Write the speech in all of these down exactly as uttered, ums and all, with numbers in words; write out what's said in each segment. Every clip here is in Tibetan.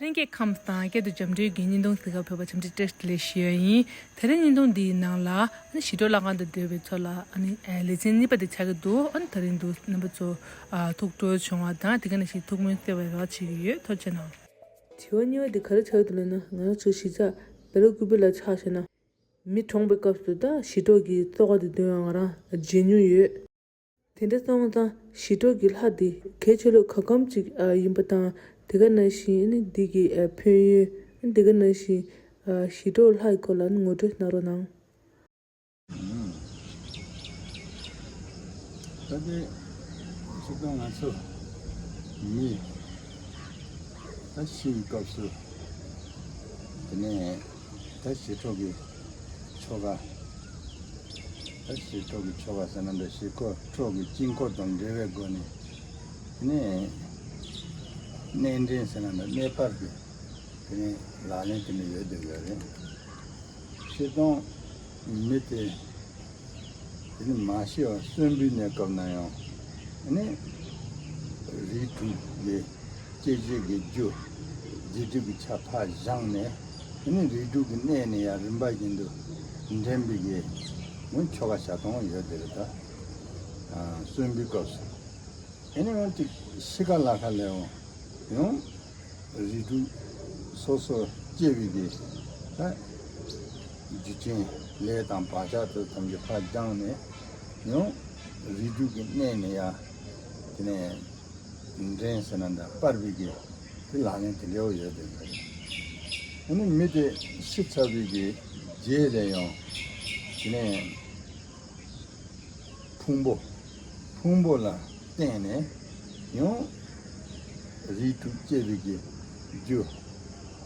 ལྷན་རྒྱས་ཁམས་དང་སྐད་དུ་འཇམ་སྒྲོལ་གྱི་བརྙན་ཐུང་གཟིགས་ག་ཕེབས་པ་འཚམས་འདྲི་བཀྲ་ཤིས་བདེ་ལེགས་ཞུ་ཡ་ཡིན། དེ་རིང་བརྙན་ཐུང་འདིའི་ནང་ལ་ཨ་ནི་ཞི་ཁྲོ་ལྷ་ཁང་དུ་སྡོད་པའི་ཚོ་ལ་ཨ་ནི་ལེ་ཚན་གཉིས་པ་དེ་ཆགས་ཀྱི་འདུག་ཨ་ནི་དེ་རིང་འདུག་རྣམ་པ་ཚོ་ཐུགས་སྤྲོ་བྱུང་བ་དང་དེ་ག་ནང་བཞིན་ཐུགས་སྨོན་གསོལ་བའི་རོགས་བྱེད་ཀྱི་ཡོད། ཐུགས་རྗེ་གནང་། དྲི་བ་གཉིས་པ་དེ་ག་རེ་ཆགས་ཀྱི་འདུག་ལབ་ན། ང་རང་ཚོ་གཞིས་ཆགས་བེ་ལ་ཀུ་པི་ལ་ཆ་བཞག་ན། མི་གྲོངས་པའི་སྐབས་སུ་ད་ཞི་ཁྲོ་གི་ཚོགས་ཀ་དེ་འདོན་ཡ་ང་རང་མཇལ་མྱོང་ཡོད། དེ་འདྲ་སོང་ཙང་ཞི་ཁྲོ་གི་ལྷ་འདི་གལ་ཆེ་ལོས་ག་གམ་ཅིག་ཨ་ཡིན་པ་དང་། དེ་ག་ནང་བཞིན་ནི་འདི་གི་ཨ་ཕན་ཡོན། དེ་ག་ནང་བཞིན་ཨ་ཞི་ཁྲོ་ལྷ་ཡི་སྐོར་ལ་ངོ་སྤྲོད་གནང་རོགས་གནང་། ད་ལྟའི་ཕྱི་དོན་ང་ཚོ་མི་ད་ཤི་བའི་སྐབས་སུ་དེ་ནས་ད་ཞི་ཁྲོ་གི་ཆོ་ག། ད་ཞི་ཁྲོ་གི་ཆོ་ག་ཟེར་ན་འདྲ། ཞི་ཁྲོ་གི་དཀྱིལ་འཁོར་དང་འབྲེལ་བའི་སྒོ་ནས་ནས་གནས་འདྲེན་ཟེར་ན་འདྲ། གནས་སྤར་གྱི་དེ་ནས་ལག་ལེན་དེ་འདྲ་ཡོད་བསྡད་ཡོད་རེད། ཤི་སྟོང་མི་དེ་དེ་ནི་མ་ཤི་བར་གསོན་པོའི་གནས་སྐབས་ན་ཡང་ནི་རིགས་དྲུག་གི་སྐྱེ་མཆེད་ཀྱི་རྒྱུ་སྡིག་སྒྲིབ་ཀྱི་ཆ་ཕར་སྦྱངས་ནས། དེ་ནས་རིགས་དྲུག་གི་གནས་ནས་ཡང་རིམ་པ་བཞིན་དུ་འདྲེན་པའི་གི་ཆོ་ག་བྱ་སྟངས་ཡོད་དེ་རེད། ད་གསོན་པོའི་སྐབས་སུ་དེ་ནས་ཡང་ཅིག་ཤི་ཁ་ལ་ཁ་ལས་ཡང་རིགས་དྲུག་སོ་སོ་སྐྱེ་བའི་གི་ད་རྒྱུ་རྐྱེན་ལས་དང་བག་ཆགས་དེ་ཐམས་ཅད་ཕར་སྦྱངས་ནས་ཡང་རིགས་དྲུག་གི་གནས་ནས་ཡང་དེ་ནས་འདྲེན་ཟེར་ན་འདྲ། སྤར་བའི་གི་དེ་ལག་ལེན་དེ་འདྲ་བོ་ཡོད་དེ་འདྲ་རེད། ཨ་ནི་མི་དེ་ཤི་ཚར་བའི་གི་རྗེས་ལ་ཡང་དེ་ནས་ཕུང་པོ། ཕུང་པོ་ལ་བརྟེན་ནས་ཡང་རིགས་དྲུག་སྐྱེ་བའི་གི་རྒྱུ།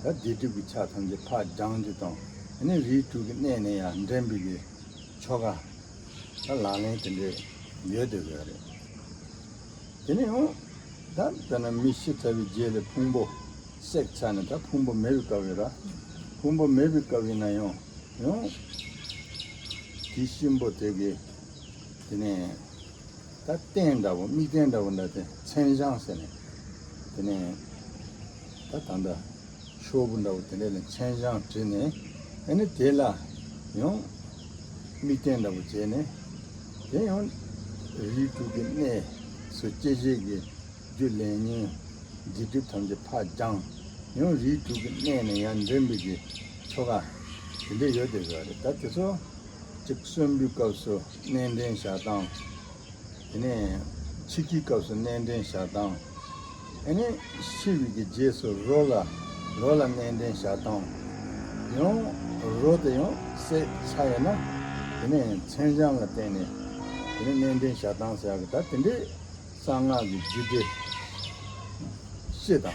ད་སྡིག་སྒྲིབ་ཀྱི་ཆ་ཐམས་ཅད་ཕར་སྦྱང་རྒྱུ་དང་། ཨ་ནི་རིགས་དྲུག་གི་གནས་ནས་ཡང་འདྲེན་པའི་གི་ཆོ་ག། ད་ལག་ལེན་དེ་འདྲས་ཡོད་དེ་ཡོད་རེད། དེ་ནས་ཡང་ད་དཔེར་ན་མི་ཤི་ཚར་བའི་རྗེས་ལ་ཕུང་པོ་བསྲེགས་ཚར་ནས་ད་ཕུང་པོ་མེད་པའི་སྐབས་ཡོད་ར། ཕུང་པོ་མེད་པའི་སྐབས་ཡིན་ན་ཡང་ཡང་དེའི་གཤིན་པོ་དེ་གི་དེ་ནས་ད་རྟེན་འདྲ་བོ། དམིགས་རྟེན་འདྲ་བོ་འདྲ་དེ་མཚན་བྱང་ཟེར་ནས། དེ་ནས་ད་ད་ལྟ་ཤོག་བུ་འདྲ་བོ་དེ་འདྲ་ལ་མཚན་བྱང་བྲིས་ནས། ཨ་ནི་དེ་ལ་ཡང་དམིགས་རྟེན་འདྲ་བོ་བྱས་ནས། དེ་ཡང་རིགས་དྲུག་གི་གནས་སུ་སྐྱེ་བྱེད་ཀྱི་རྒྱུ་ལས་ཉོན་སྡིག་སྒྲིབ་ཐམས་ཅད་ཕར་སྦྱངས། ཡང་རིགས་དྲུག་གི་གནས་ནས་ཡར་འདྲེན་པའི་གི་ཆོ་ག་དེ་འདྲ་ཡོད་དེ་ཡོད་རེད། ད་དེ་ཚོ་གཅིག་གསོན་པོའི་སྐབས་སུ་གནས་འདྲེན་བྱ་སྟངས། དེ་ནས་འཆི་ཁའི་སྐབས་སུ་གནས་འདྲེན་བྱ་སྟངས། ཨ་ནི་ཤི་བའི་གི་རྗེས་སུ་རོ་ལ་རོ་ལ་གནས་འདྲེན་བྱ་སྟངས། ཡང་རོ་དེ་ཡང་བསྲེགས་ཚར་ཡོད་ན་དེ་ནས་མཚན་བྱང་ལ་བརྟེན་ནས་དེ་ནས་གནས་འདྲེན་བྱ་སྟངས་ཟེར་ཡག་གི་ད་དེ་འདྲའི་གསང་སྔགས་ཀྱི་རྒྱུད་སྡེ་སྤྱི་དང་།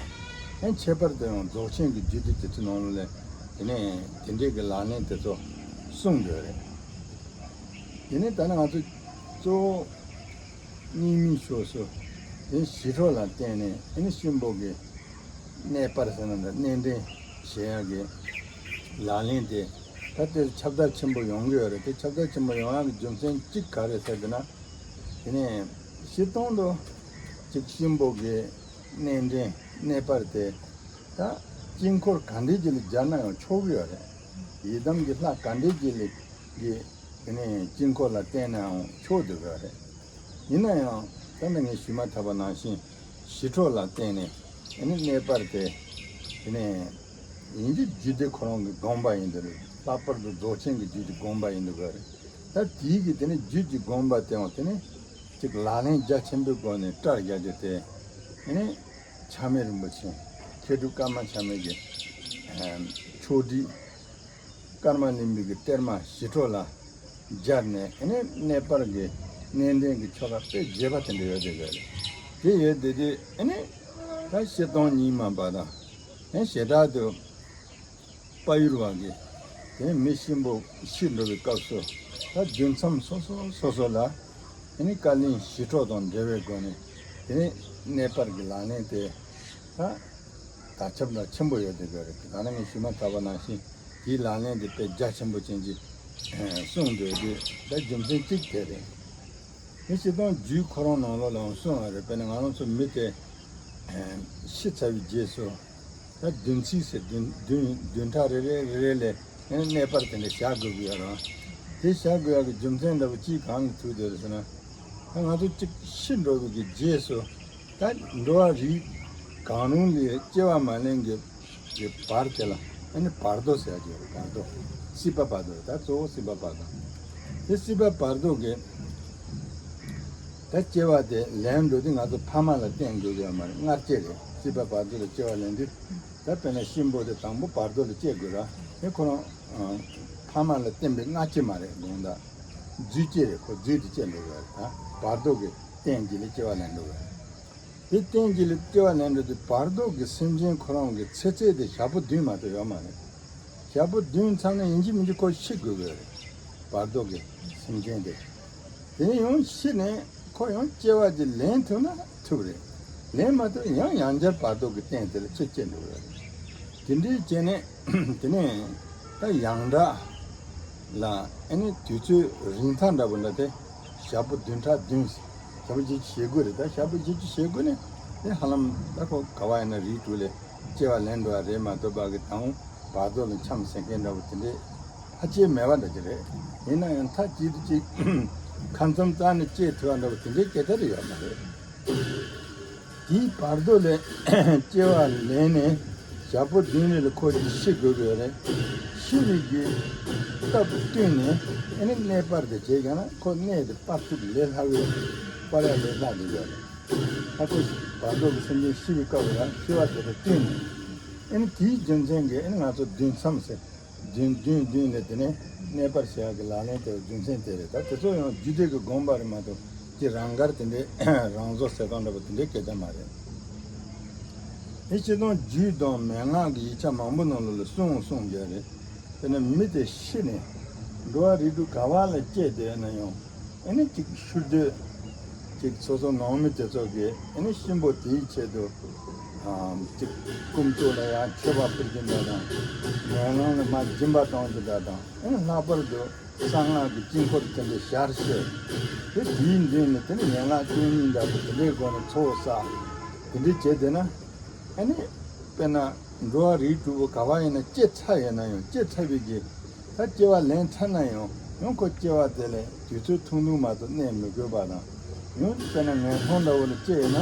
ཨ་ནི་ཁྱད་པར་དུ་ཡང་རྫོགས་ཆེན་གྱི་རྒྱུད་སྡེ་དེ་ཚོའི་ནང་ལ་དེ་ནས་དེ་འདྲའི་གི་ལག་ལེན་དེ་ཚོ་གསུངས་ཡོད་རེད། དེ་ནས་ད་ནི་ང་ཚོ་གཙོ་བོ་རྙིང་མའི་ཕྱོགས་སུ་དེ་ཞི་ཁྲོ་ལ་བརྟེན་ནས། ཨ་ནི་གཤིན་པོ་གི་གནས་སྤར་ཟེར་ན་འདྲ། གནས་འདྲེན་བྱེད་ཡག་གི་ལག་ལེན་དེ་ད་དེར་ཁྱབ་བརྡལ་ཆེན་པོ་ཡོང་གི་ཡོད་རེད། དེ་ཁྱབ་བརྡལ་ཆེན་པོ་ཡོང་ཡག་གི་རྒྱུ་མཚན་གཅིག་ག་རེ་ཟེར་དུས་ན། དེ་ནས་སྤྱིར་བཏང་དུ་གཅིག་གཤིན་པོ་གི་གནས་འདྲེན་གནས་སྤར་དེ་ད་དཀྱིལ་འཁོར་ག་འདྲའི་ཅིག་ལ་སྦྱར་ན་ཡང་ཆོག་གི་ཡོད་རེད། ཡི་དམ་གྱི་ལྷ་ག་འདྲའི་ཅིག་ལ་གི་དེ་ནས་དཀྱིལ་འཁོར་ལ་བརྟེན་ནའང་ཆོག་འདུག་ག་རེད། ཡིན་ན་ཡང་ད་ནི་ངས་ཞུས་མ་ཐག་པ་ནང་བཞིན་ཞི་ཁྲོ་ལ་བརྟེན་ནས་དེ་ནས་གནས་སྤར་དེ་དེ་ནས་ཡིན་གྱི་རྒྱུད་སྡེ་ཁོ་རང་གི་དགོངས་པ་ཡིན་འདུག་རེད། ལྷག་པར་དུ་རྫོགས་ཆེན་གྱི་རྒྱུད་ཀྱི་དགོངས་པ་ཡིན་འདུག་ག་རེད། ད་དེའི་གི་དེ་ནས་རྒྱུད་ཀྱི་དགོངས་པ་དེའང་དེ་ནས་ཅིག་ལག་ལེན་རྒྱ་ཆེན་པོའི་སྒོ་ནས་སྐྲར་རྒྱག་རྒྱུ་དེ་དེ་ནས་ཆགས་མེད་རིན་པོ་ཆེ། མཁས་གྲུབ་ཀརྨ་ཆགས་མེད་ཀྱི་ཨེམ་ཆོག་སྒྲིག་ཀརྨ་གླིང་པའི་གི་གཏེར་མ་ཞི་ཁྲོ་ལ་སྦྱར་ནས། ཨ་ནི་གནས་སྤར་གྱི་གནས་འདྲེན་གྱི་ཆོ་ག་དཔེ་རྒྱས་པ་དེ་འདྲ་ཡོད་དེ་ཡོད་རེད། དེ་ཡོད་དེ་དུས་ཨ་ནི་ད་སྤྱིར་བཏང་རྙིང་མ་པ་དང་། ཨ་ནི་ཞེ་དྲག་ཏུ་དཔའ་ཡུལ་བ་གི་དེ་མི་གཤིན་པོ་ཤི་འགྲོ་བའི་སྐབས་སུ་ད་དུས་མཚམས་སོ་སོ་སོ་སོ་ལ་ཨ་ནི་བཀའ་ལན་ཞི་ཁྲོ་དང་འབྲེལ་བའི་སྒོ་ནས་དེ་ནས་གནས་སྤར་གྱི་ལག་ལེན་དེ་ད་དར་ཁྱབ་ལ་ཆེན་པོ་ཡོད་དེ་ཡོད་རེད། ད་ནི་ངས་ཞུས་མ་ཐག་པ་ནང་བཞིན་དེའི་ལག་ལེན་དེ་དཔེ་རྒྱ་ཆེན་པོ་ཅན་གྱི་གསུངས་འདུག་དེ་ད་རྒྱུ་མཚན་གཅིག་དེ་རེད། དེ་སྤྱིར་བཏང་རྒྱུད་ཁོ་རང་ནང་ལོགས་ལའང་གསུངས་པ་རེད། དཔེར་ན་ང་རང་ཚོ་མི་དེ་ཤི་ཚར་བའི་རྗེས་སུ་ ད་བདུན་ཚིགས་ཟེར་བདུན་བདུན་བདུན་ཕྲག་རེ་རེ་རེ་རེ་ལས་ཨེ་ནི་གནས་པར་དེ་འདྲ་བཞག་དགོས་ཀྱི་ཡོད་རེད། དེ་བཞག་དགོས་ཡག་གི་རྒྱུ་མཚན་འདྲ་པོ་ཅིག་གང་ལ་ཐུག་བསྡད་རེད་ཟེར་ན། ད་ང་ཚོ་གཅིག་ཤི་འགྲོ་བའི་གི་རྗེས་སུ་ད་འགྲོ་བ་རིགས་གང་རུང་ལས་སྐྱེ་བ་མ་ལེན་གྱི་གི་བར་དེ་ལ་ཨ་ནི་བར་དོ་ཟེར་གྱི་ཡོད་རེད། བར་དོ། སྲིད་པ་བར་དོ་རེད། ད་གཙོ་བོ་སྲིད་པ་བར་དོ། དེ་སྲིད་པ་བར་དོ་གི་ད་སྐྱེ་བ་དེ་ལེན་འགྲོ་དུས་ང་ཚོ་ཕ་མ་ལ་བརྟེན་དགོས་ཀྱི་ཡོད་མ་རེད། སྔར་སྐྱེ་རེད། སྲིད་པ་བར་དོ་ལ་སྐྱེ་བ་ལེན་དུས་ད་དཔེར་ན་གཤིན་པོ་དེ་དང་པོ་བར་དོ་ལ་སྐྱེ་དགོས་ར། དེ་ཁོ་རང་ཨ་ཕ་མ་ལ་བརྟེན་པའི་སྔ་ཕྱི་མ་རེད། དགོངས་དག་རྫུས་སྐྱེ་རེད། ཁོ་རྫུས་དེ་སྐྱེ་འགྲོ་གི་ཡོད་རེད། ད་བར་དོ་གི་རྟེན་གྱི་ལས་སྐྱེ་བ་ལེན་འགྲོ་གི་ཡོད་རེད། དེ་རྟེན་གྱི་ལས་སྐྱེ་བ་ལེན་འགྲོ་དུས་བར་དོ་གི་སེམས་ཅན་ཁོ་རང་གི་ཚེ་ཚད་དེ་ཞག་པོ་བདུན་མ་གཏོགས་ཡོད་མ་རེད། ཞག་པོ་བདུན་ཚང་ན་ཡིན་གཅིག་མིན་གཅིག་ཁོ་ཤི་དགོས་ཀྱི་རེད། བར་དོ་གི་སེམས་ཅན་དེ། དེ་ནས་ཡང་ཤི་ནས་ཁོ་ཡང་སྐྱེ་བ་ཅིག་ལེན་ཐུབ་ན་ཐུབ་རེད། ལེན་མ་ཐུབ་ཡང་ཡང་བསྐྱར་བར་དོ་གི་རྟེན་དེ་ལ་ཚེ་སྐྱེ་འགྲོ་གི་རེད། དེ་འདྲའི་བྱས་ནས་དེ་ནས་ད་ཡང་དག་ལ་ཨ་ནི་དུས་ཚོད་རིང་ཐག་འདྲ་པོ་འདྲ་དེ་ཞག་པོ་བདུན་ཕྲག་བདུན། ཞག་པོ་བཞི་བཅུ་ཞེ་དགུ་རེད། ད་ཞག་པོ་བཞི་བཅུ་ཞེ་དགུ་ནས་དེ་ཧ་ལམ་ད་ཁོ་ག་བ་ཡིན་ན་རིགས་དྲུག་ལས་སྐྱེ་བ་ལེན་འགྲོ་བ་རེད་མ་གཏོགས་པ་གི་དང་བར་དོ་ལ་འཁྱམས་ཟེར་མཁན་འདྲ་པོ་དེ་འདྲས་ཕལ་ཆེར་མེད་པ་འདྲ་ཅིག་རེད། ཡིན་ན་ཡང་མཐའ་གཅིག་ཏུ་གཅིག་ཁ་མཚམས་རྩ་ནས་བཅད་ཐུབ་པ་འདྲ་པོ་དེ་འདྲའི་སྐད་ཆ་རེ་ཡོད་མ་རེད། དེའི་བར་དོ་ལས་སྐྱེ་བ་ལེན་ནས་ཞག་པོ་བདུན་རེ་ལ་ཁོ་ཅིག་ཤི་དགོས་ཀྱི་ཡོད་རེད། ཤི་བའི་གི་སྟབས་བསྟུན་ནས་ཨ་ནི་གནས་སྤར་དེ་བྱས་ཀྱང་ན་ཁོ་གནས་དེ་སྤར་ཐུབ་ལས་སླ་བའི་སྤར་ཡ་ལས་སླ་དེ་ཡོད་རེད། ཨ་ཁོ་བར་དོ་གི་སེམས་ཅན་ཤི་བའི་སྐབས་ལ་ཤི་བ་དེ་དང་བསྟུན་ནས་ཨ་ནི་དེའི་རྒྱུ་མཚན་གྱིས་ཨ་ནི་ང་ཚོ་བདུན་མཚམས་ཟེར། བདུན་བདུན་བདུན་ལས་དེ་ནས་གནས་སྤར་བྱེད་ཡག་གི་ལག་ལེན་དེ་རྒྱུ་མཚན་དེ་རེད། ད་དེ་ཚོ་ཡང་རྒྱུད་སྡེ་གི་དགོངས་པ་རེད་མ་གཏོགས་ཀྱི་རང་དགར་དེ་འདྲའི་རང་བཟོ་ཟེར་སྟངས་འདྲ་པོ་དེ་འདྲའི་སྐད་ཆ་མ་རེད། དེ་སྤྱིར་བཏང་རྒྱུད་དང་མན་ངག་གི་ཡིག་ཆ་མང་པོ་ནང་ལོགས་ལ་གསུངས་གསུངས་ཡོད་རེད། དེ་ནས་མི་དེ་ཤི་ནས་འགྲོ་བ་རིགས་དྲུག་ག་བ་ལ་སྐྱེས་བསྡད་ན་ཡང་། ཨ་ནི་གཅིག་ཤུལ་སྡོད། གཅིག་སོ་སོ་ནང་མི་དེ་ཚོ་གིས་ཨ་ནི་གཤིན་པོ་དེའི་ཆེད་དུ། ཨ་གཅིག་དཀོན་མཆོག་ལ་ཡང་མཆོད་པ་ཕུལ་གྱིན་པ་དང་། ངན་སློང་ལ་མར་སྦྱིན་པ་གཏོང་གྱིན་པ་དང་། ཨ་ནི་ལྷག་པར་དུ་གསང་སྔགས་ཀྱི་དཀྱིལ་འཁོར་དེ་འདྲ་ཤར་བཤད། དེ་དེའི་མདུན་ནས་དེ་ནི་ཡན་ལག་བཅུ་གཉིས་འདྲ་པོ་དེ་འདྲའི་སྒོ་ནས་ཚོགས་བསགས། དེ་འདྲ་བྱས་བསྡད་ན། ཨ་ནི། དཔེར་ན། འགྲོ་བ་རིགས་དྲུག་པོ་ག་བ་ཡིན་ན་སྐྱེ་ཚར་ཡོད་ན་ཡང་སྐྱེ་ཚར་བའི་གི། ད་སྐྱེ་བ་ལེན་ཚར་ན་ཡང་ཡང་ཁོ་སྐྱེ་བ་དེ་ལས་དུས་ཚོད་ཐུང་ཐུང་མ་གཏོགས་གནས་མི་དགོས་པ་དང་། ཡང་དཔེར་ན་ངན་སོང་འདྲ་བོ་ལ་སྐྱེས་ཡོད་ན་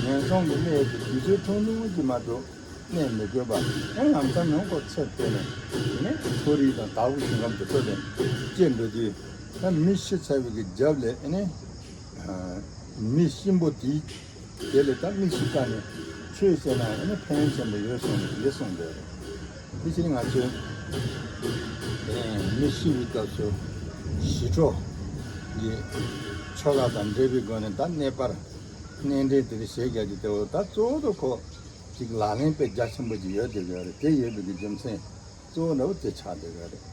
ངན་སོང་གི་གནས་དེ་དུས་ཚོད་ཐུང་ཐུང་ཅིག་མ་གཏོགས་གནས་མི་དགོས་པ། ཡང་ལམ་སང་ཡང་ཁོ་ཚེ་འཕོས་ནས་དེ་ནས་མཐོ་རིས་དང་དྭགས་པོ་ཞིང་ཁམས་དེ་ཚོ་ལས་སྐྱེ་འགྲོ་དུས། ད་མི་ཤི་ཚར་བའི་གི་རྒྱབ་ལས་ཨ་ནི། མི་གཤིན་པོ་དེའི། དེ་ལས་ད་མིག་ཤེས་ཀ་ནས་ཆོས་བཤད་ན་ཨ་ནི་ཕན་ཡོན་ཆེན་པོ་ཡོད་གསུངས་ནས་དེ་གསུངས་འདུག་དེ་ཕྱིར་ང་ཚོས་མི་ཤི་བའི་སྐབས་སུ་ཞི་ཁྲོ་གི་ཆོ་ག་དང་འབྲེལ་བའི་སྒོ་ནས་ད་གནས་སྤར་གནས་འདྲེན་དེ་འདྲ་བྱེད་རྒྱུ་དེ་འོ་ད་གཙོ་བོ་དུ་ཁོ་ཅིག་ལག་ལེན་དཔེ་རྒྱ་ཆེན་པོ་ཅིག་ཡོད་དེ་ཡོད་རེད། དེ་ཡོད་པའི་གི་རྒྱུ་མཚན་གཙོ་བོ་འདྲ་བོ་དེ་ཆགས་བསྡད་ཡོད་རེད།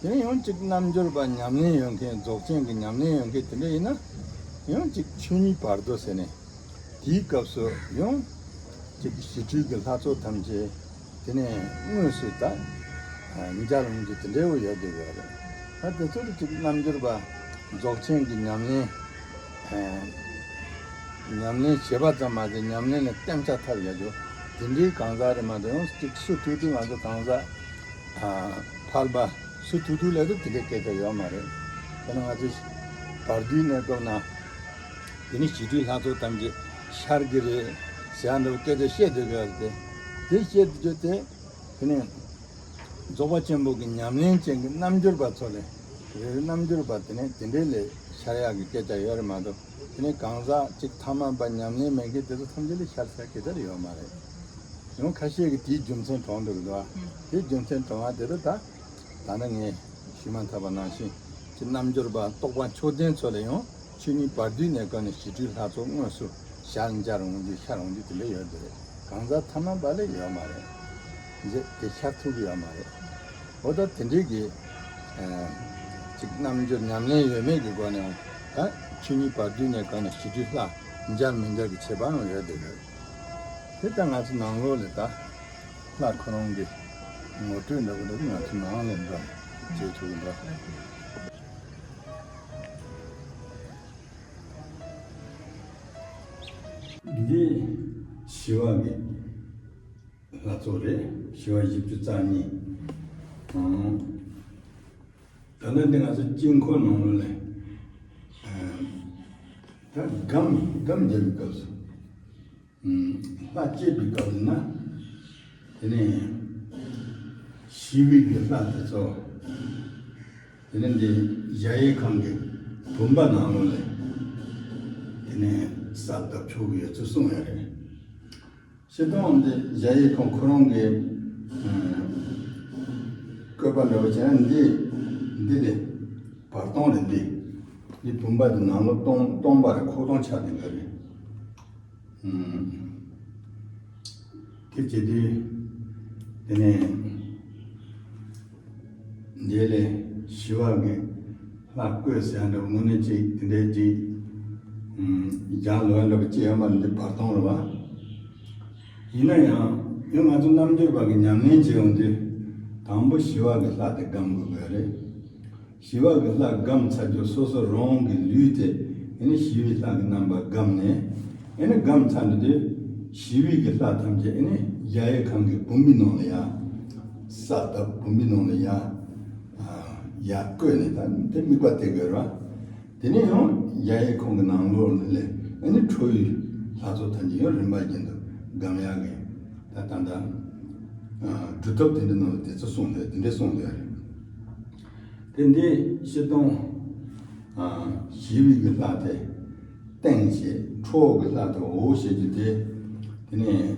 དེ་ནས་ཡང་གཅིག་རྣལ་འབྱོར་པ་ཉམས་ལེན་ཡོད་མཁན་རྫོགས་ཆེན་གྱི་ཉམས་ལེན་ཡོད་མཁན་དེ་འདྲ་ཡིན་ན། ཡང་གཅིག་ཆོས་ཉིད་བར་དོ་ཟེར་ནས། དེའི་སྐབས་སུ་ཡང་གཅིག་ཞི་ཁྲོའི་གི་ལྷ་ཚོགས་ཐམས་ཅད་དེ་ནས་དངོས་སུ་ད་མཇལ་འོང་རྒྱུ་དེ་འདྲའི་བོ་ཡོད་བསྡད་ཡོད་རེད། ད་དེ་ཚོ་ལ་གཅིག་རྣལ་འབྱོར་པ་རྫོགས་ཆེན་གྱི་ཉམས་ལེན། ཉམས་ལེན་བྱེད་པ་ཙམ་མ་ཟད་ཉམས་ལེན་ལ་གཏན་འཇགས་ཐབས་ཡོད་རྒྱུ་དེ་འདྲའི་གང་ཟག་རེད་མ་གཏོགས་ཡང་གཅིག་སུ་ཐུག་དུས་ང་ཚོ་གང་ཟག་ཕལ་པ་སུ་ཐུག་དུས་ལས་དུ་དེ་འདྲའི་སྐད་ཆ་ཡོད་མ་རེད། དཔེར་ན་ང་ཚོ་བར་དོའི་གནས་སྐབས་ན་དེ་ནི་ཞི་ཁྲོའི་ལྷ་ཚོགས་ཐམས་ཅད་ཤར་གི་རེད་ཟེར་ཡ་འདྲ་བོ་སྐད་ཆ་བཤད་སྡོད་ཀྱི་ཡོད་རེད་དེ། དེ་བཤད་སྡོད་དེ་དེ་ནི། རྫོགས་པ་ཆེན་པོ་གི་ཉམས་ལེན་ཅན་གྱི་རྣལ་འབྱོར་པ་ཚོ་ལས་རེ་རེ་རྣལ་འབྱོར་པ་དེ་ནས་དེ་འདྲའི་ལས་ཤར་ཡག་གི་སྐད་ཆ་ཡོད་རེད་མ་གཏོགས། དེ་ནས་གང་ཟག་གཅིག་ཐ་མལ་པ་ཉམས་ལེན་མེད་མཁན་དེ་ཚོ་ཐམས་ཅད་ལས་ཤར་ས་སྐད་ཆ་རེ་ཡོད་མ་རེད། ཡང་ཁ་ཤས་ཀྱིས་དེའི་རྒྱུ་མཚན་དྲངས་འདུག་གི་འདུག་ཨ། དེའི་རྒྱུ་མཚན་དྲངས་པ་དེ་ཚོ་ད་ད་ནི་ངས་ཞུས་མ་ཐག་པ་ནང་བཞིན་གྱི་རྣལ་འབྱོར་པ་རྟོགས་པ་མཆོག་ལྡན་ཚོ་ལ་ཡང་། ཆོས་ཉིད་བར་དོའི་གནས་སྐབས་ནས་ཞི་ཁྲོའི་ལྷ་ཚོགས་དངོས་སུ་ཞལ་མཇལ་འོང་རྒྱུ་ཤར་འོང་རྒྱུ་དེ་འདྲ་ཡོད་དེ་རེད། གང་ཟག་ཐ་མལ་པ་ལས་ཡོད་མ་རེད། འདི་དེ་ཤར་ཐུབ་ཀྱི་ཡོད་མ་རེད། འོ་ད་དེ་འདྲའི་གི་ཅིག་རྣལ་འབྱོར་ཉམས་ལེན་ཡོད་མེད་ཀྱི་སྒོ་ནས་ད་ཆོས་ཉིད་བར་དོའི་གནས་སྐབས་ནས་ཞི་ཁྲོའི་ལྷ་མཇལ་མི་མཇལ་གྱི་ཁྱད་པར་ཡང་ཡོད་དེ་རེད། དེ་ལྟར་ང་ཚོ་ནང་ལོགས་ལ་ད་ལྷ་ཁོ་རང་གི་ངོ་སྤྲོད་འདྲ་བོ་འདྲ་བོ་ང་ཚོ་ནང་ལ་འདྲ་བྱེད་ཐུབ་འདྲ། འདི་ཞི་བ་གི་ ལྷ་ཚོགས་རེད། ཞི་བ་བཞི་བཅུ་རྩ་གཉིས། ཨང་། ད་ནི་འདི་ང་ཚོ་དཀྱིལ་འཁོར་ནང་ལོགས་ལ། ཨ། ད་སྒམ་སྒམ་རྒྱབ་པའི་སྐབས་སུ། ཨང་། ལྷ་བསྐྱེད་པའི་སྐབས་ན། དེ་ནས་ཞི་བའི་གི་ལྷ་དེ་ཚོ། དེ་ནས་འདི་གཞལ་ཡས་ཁང་གི་བུམ་པ་ནང་ལོགས་ལ། དེ་ནས་གསལ་བཏབ་ཆོག་གི་ཡོད་ཚུལ་གསུངས་ཡོད་རེད། སྤྱིར་བཏང་འདི་གཞལ་ཡས་ཁང་ཁོ་རང་གི་ཨ་བཀོད་པ་འདྲ་བོ་བྱས་ན། འདི་འདི་ལས་བར་སྟོང་རེད། འདི་འདི་བུམ་པ་འདི་ནང་ལོགས་སྟོང་སྟོང་པ་རེད། ཁོག་སྟོང་ཆགས་བསྡད་པ་རེད། ཨ། དེ་བྱེད་དུས་དེ་ནས། འདི་ལས་ཞི་བ་གི་ལྷ་བཀོད་ཟེར་ཡ་འདྲ་བོ་དངོས་གནས་ཅིག་དེ་འདྲའི་ཅིག་ཨུམ། སྦྱང་ལོས་འདྲ་བོ་ཅིག་ཡོད་མ་རེད། འདི་བར་སྟོང་རེད་བ། ཡིན་ན་ཡང་ཡང་ང་ཚོ་རྣལ་འབྱོར་པ་གི་ཉམས་ལེན་བྱེད་ཡོང་དུས། དང་པོ་ཞི་བ་གི་ལྷ་དེ་སྒོམ་དགོས་པ་རེད། ཞི་བ་གི་ལྷ་སྒོམ་ཚར་རྗེས་སོ་སོ་རང་གི་ལུས་དེ་ཨེ་ནི་ཞི་བའི་ལྷ་གི་རྣམ་པ་སྒོམ་ནས། ཨེ་ནི་སྒོམ་ཚར་དུས་ཞི་བའི་གི་ལྷ་ཐམས་ཅད་ཨེ་ནི་གཞལ་ཡས་ཁང་གི་བུམ་པའི་ནང་ལ་ཡར་གསལ་བཏབ། བུམ་པའི་ནང་ལ་ཡར། ཨ། ཡར་བཀོད་ནས། ད་དེ་དམིགས་པ་གཏད་དགོས་རེད་བ། དེ་ནས་ཡང་གཞལ་ཡས་ཁང་གི་ནང་ལོགས་ལ་ཨེ་ནི་ཁྲོ་བོའི་ལྷ་ཚོགས་ཐམས་ཅད་ཡང་རིམ་པ་བཞིན་དུ་སྒོམ་ཡག་གི། ད་ད་ལྟ་ཨ་སྒྲུབ་ཐབས་དེ་འདྲའི་ནང་ལ་དེ་ཚོ་གསུངས་འདུག་དེ་འདྲའི་གསུངས་འདུག་རེད། དེ་འདི་སྤྱིར་བཏང་ཨ་ཞི་བའི་གི་ལྷ་དེ་སྟེང་བྱས། ཁྲོ་བོ་གི་ལྷ་དེ་འོག་བྱེད་རྒྱུ་དེ། དེ་ནས་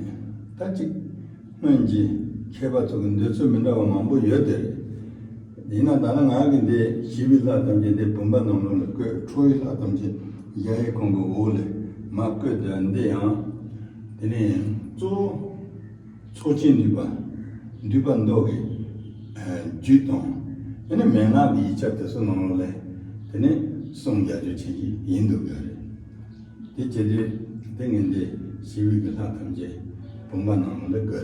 ད་ཅིག་སྔོན་གྱི་མཁས་པ་ཚོ་གི་འདོད་ཚུལ་མི་འདྲ་བ་མང་པོ་ཡོད་དེ་རེད། ཡིན་ན་ད་ལྟ་ང་གི་འདི་ཞི་བའི་ལྷ་ཐམས་ཅད་འདི་བུམ་པ་ནང་ལོགས་ལ་བཀོད། ཁྲོ་བོའི་ལྷ་ཐམས་ཅད་གཞལ་ཡས་ཁང་གི་འོག་ལ་མར་བཀོད་དེ། འདི་ཡང་དེ་ནས་གཙོ་བོ། ཚོགས་ཆེན་འདུས་པ། འདུས་པ་མདོ་གི་ཨ་རྒྱུད་དང་། དེ་ནས་མན་ངག་གི་ཡིག་ཆ་དེ་ཚོ་ནང་ལོགས་ལ་དེ་ནས་གསུང་རྒྱ་ཆེ་ཞིག་ཡིན་འདུག་གི་རེད། དེ་བྱེད་དུས་དེ་ངས་འདི་ཞི་བའི་གི་ལྷ་ཐམས་ཅད་བུམ་པ་ནང་ལོགས་ལ་བཀོད་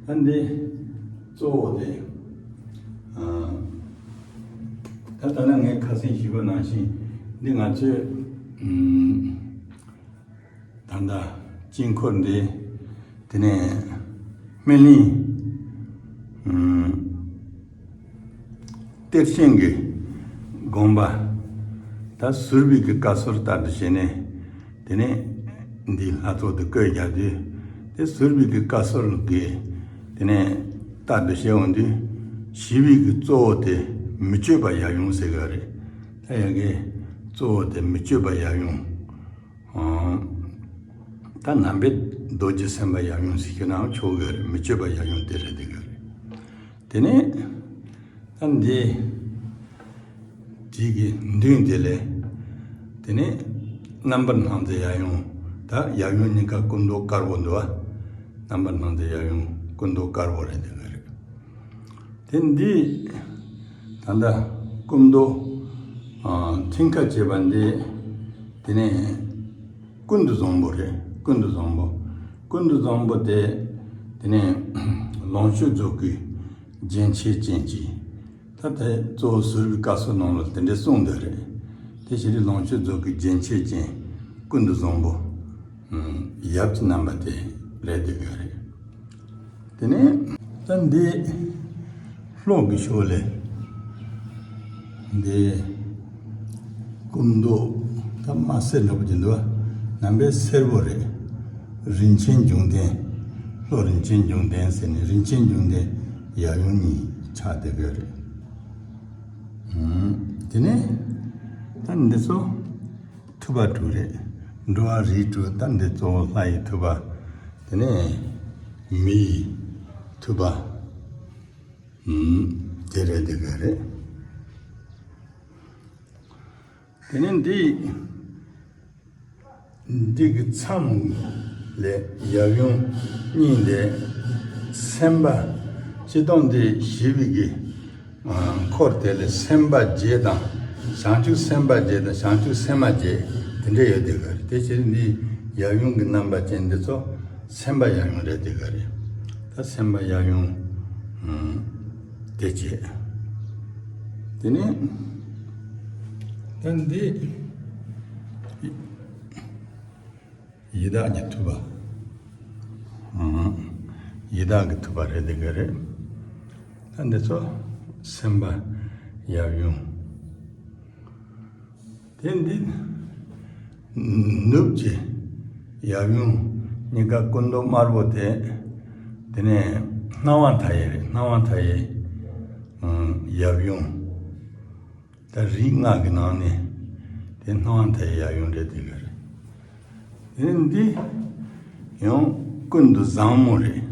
རེད། ད་འདི་གཙོ་བོ་དེ། ཨ། ད་ལྟ་ན་ངས་ཁ་སང་ཞུས་པ་ནང་བཞིན་འདི་ང་ཚོས། ཨུམ། ད་ལྟ་དཀྱིལ་འཁོར་འདི། དེ་ནས་སྨིན་གླིང་། ཨུམ། གཏེར་ཆེན་གྱི་དགོངས་པ། ད་ཟུར་པའི་གི་བཀའ་སྲོལ་ལྟར་དུ་བྱས་ནས། དེ་ནས་འདི་ལྷ་ཚོགས་དེ་བཀོད་རྒྱག་དུས། དེ་ཟུར་པའི་གི་བཀའ་སྲོལ་གྱི་དེ་ནས་ལྟར་དུ་བྱས་འོང་དུས། ཞི་བའི་གི་གཙོ་བོ་དེ་མི་བསྐྱོད་པ་ཡབ་ཡུམ་ཟེར་གི་རེད། ད་ཡ་གི་གཙོ་བོ་དེ་མི་བསྐྱོད་པ་ཡབ་ཡུམ། ཨང་། ད་ནང་པའི་རྡོ་རྗེ་སེམས་དཔའ་ཡབ་ཡུམ་ཟེར་གྱི་ནའང་ཆོག་གི་རེད། མི་བསྐྱོད་པ་ཡབ་ཡུམ་དེ་རེད་དེ་གི་རེད། དེ་ནས་ད་འདི་དེ་གི་མདུན་དེ་ལས། དེ་ནས་རྣམ་པར་སྣང་མཛད་ཡབ་ཡུམ། ད་ཡབ་ཡུམ་གཉིས་ཀ་སྐུ་མདོག་དཀར་པོ་འདུག་བ། རྣམ་པར་སྣང་མཛད་ཡབ་ཡུམ་སྐུ་མདོག་དཀར་པོ་རེད་དེ་གི་རེད། དེ་འདི་ད་ལྟ་སྐུ་མདོག་ཨ་མཐིང་ཁ་བྱས་པ་འདི། དེ་ནས་ཀུན་ཏུ་བཟང་པོ་རེད། ཀུན་ཏུ་བཟང་པོ། ཀུན་ཏུ་བཟང་པོ་དེ། དེ་ནས་ལོངས་སྤྱོད་རྫོགས་སྐུའི་རྒྱན་ཆས་ཅན་གྱི། ད་དེ་གཙོ་བོ་ཟུར་པའི་བཀའ་སྲོལ་ནང་ལ་དེ་འདྲའི་གསུངས་འདུག་རེད། དེ་བཞིན་དུ་ལོངས་སྤྱོད་རྫོགས་སྐུའི་རྒྱན་ཆས་ཅན་ཀུན་ཏུ་བཟང་པོ། ཨུམ། ཡབ་ཀྱི་རྣམ་པ་དེ་རེད་དེ་གི་རེད། དེ་ནས་ད་འདི་ལྷོ་གི་ཕྱོགས་ལས་འདི་སྐུ་མདོག་ད་དམར་སེར་འདྲ་པོ་ཅིག་འདུག་བ། རྣམ་པ་སེར་པོ་རེད། རིན་ཆེན་འབྱུང་ལྡན། ལྷོ་རིན་ཆེན་འབྱུང་ལྡན་ཟེར་ནས་རིན་ཆེན་འབྱུང་ལྡན་ཡབ་ཡུམ་གཉིས་ཆགས་བསྡད་ཡོད་རེད། ཨུམ། དེ་ནས་ད་འདི་ཚོ་ཐུབ་པ་དྲུག་རེད། འགྲོ་བ་རིགས་དྲུག་ད་འདི་གཙོ་བོ་ལྷ་ཡི་ཐུབ་པ། དེ་ནས་མི་ཡི་ཐུབ་པ། ཨུམ། དེ་རེད་དེ་ག་རེད། དེ་ནས་འདི། འདི་གི་མཚམས་ལས་ཡབ་ཡུམ་གཉིས་ལས་སེམས་དཔའ། སྤྱིར་བཏང་འདི་ཞི་བའི་གི་ཨ་འཁོར་དེ་ལས་སེམས་དཔའ་བརྒྱད་དང་། བྱང་ཆུབ་སེམས་དཔའ་བརྒྱད་དང་། བྱང་ཆུབ་སེམས་མ་བརྒྱད། དེ་འདྲ་ཡོད་དེ་ག་རེད། དེ་ཕྱིར་འདི་ཡབ་ཡུམ་གྱི་རྣམ་པ་ཅན་འདི་ཚོ་སེམས་དཔའ་ཡབ་ཡུམ་རེད་དེ་ག་རེད། ད་སེམས་དཔའ་ཡབ་ཡུམ་ཨ་དེ་བྱས། དེ་ནས་ད་འདི། ཡི་དྭགས་ཀྱི་ཐུབ་པ། ཨང་། ཡི་དྭགས་ཀྱི་ཐུབ་པ་རེད། དེ་ག་རེད། ད་འདི་ཚོ་སེམས་དཔའ་ཡབ་ཡུམ། དེ་འདི་ནུབ་ཀྱི་ཡབ་ཡུམ་གཉིས་ཀ་སྐུ་མདོག་དམར་པོ་དེ། དེ་ནས་སྣང་བ་མཐའ་ཡས་རེད། སྣང་བ་མཐའ་ཡས་ཡབ་ཡུམ། ད་རིགས་ལྔ་གི་ནང་ནས་དེ་སྣང་བ་མཐའ་ཡས་ཡབ་ཡུམ་རེད། དེ་ག་རེད། དེ་འདི་ཡང་ཀུན་ཏུ་བཟང་མོ་རེད།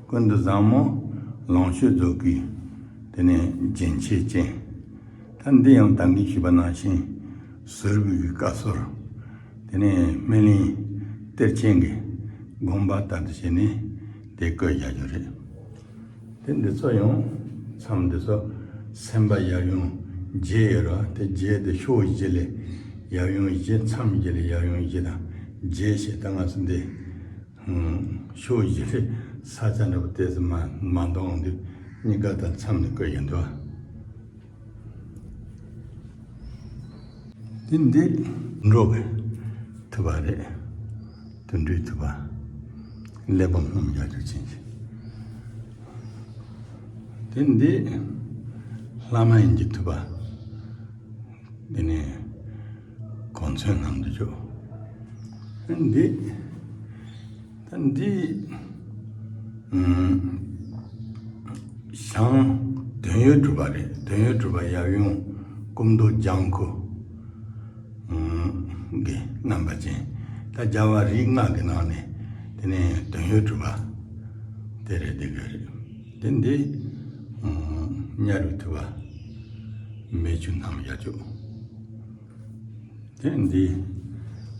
ཀུན་ཏུ་བཟང་མོ་ལོངས་སྤྱོད་རྫོགས་སྐུའི་དེ་ནས་རྒྱན་ཆས་ཅན། ད་འདི་ཡང་ད་གིན་ཞུས་པ་ནང་བཞིན་ཟུར་བུའི་གི་བཀའ་སྲོལ། དེ་ནས་སྨིན་གླིང་གཏེར་ཆེན་གྱི་དགོངས་པ་ལྟར་དུ་བྱས་ནས་དེ་བཀོད་བཞག་རྒྱུ་རེད། དེ་འདི་ཚོ་ཡང་མཚམས་འདི་ཚོ་སེམས་དཔའ་ཡབ་ཡུམ་བརྒྱད་ཡོད་རེད་བ། དེ་བརྒྱད་དེ་ཕྱོགས་བཞི་ལས་ཡབ་ཡུམ་བཞི། མཚམས་བཞི་ལས་ཡབ་ཡུམ་བཞི་དང་བརྒྱད་བྱས། ད་ང་ཚོ་འདི་ཕྱོགས་བཞི་ལས་ས་ཆ་འདྲ་པོ་དེ་ཚོ་མ་མ་འདོང་འདུག་གཉིས་ཀ་དང་མཚམས་ནས་བཀོད་ཡོད་འདུག་དེ་འདི་འགྲོ་བའི་ཐུབ་པ་རེད། དུད་འགྲོའི་ཐུབ་པ། གླེགས་བམ་སྣམ་ཡ་ཇུ་ཆེན་ཞིག་དེ་འདི་ལྷ་མ་ཡིན་གྱི་ཐུབ་པ། དེ་ནས་གོ་མཚོན་སྣམ་དུ་བཅུག་དེ་འདི་ད་འདི་ཨུམ། ཞང་དོན་ཡོད་གྲུབ་པ་རེད། དོན་ཡོད་གྲུབ་པ་ཡབ་ཡུམ་སྐུ་མདོག་ལྗང་ཁུ་ཨུམ་གི་རྣམ་པ་ཅན། ད་རྒྱལ་བ་རིགས་ལྔ་གི་ནང་ནས་དེ་ནས་དོན་ཡོད་གྲུབ་པ་དེ་རེད། དེ་ག་རེད། དེ་འདི་ཨུམ་དམྱལ་བའི་ཐུབ་པ་མེ་ཆུ་སྣམ་ཡ་ཇུ། དེ་འདི་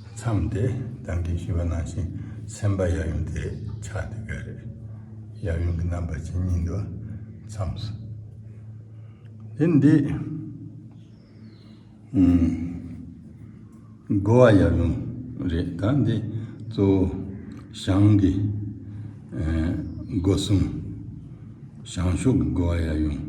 མཚམས་དེ་ད་གིན་ཞུས་པ་ནང་བཞིན་སེམས་དཔའ་ཡབ་ཡུམ་དེ་ཆགས། དེ་ག་རེད། ཡབ་ཡུམ་གྱི་རྣམ་པ་ཅན་གཉིས་འདུག་མཚམས་སུ། དེ་འདི་ཨུམ། སྒོ་བ་ཡབ་ཡུམ་རེད། ད་འདི་གཙོ་བོ་ཞང་གི་ཨེ་སྒོ་གསུམ། ཞང་ཞུང་གི་སྒོ་བ་ཡབ་ཡུམ།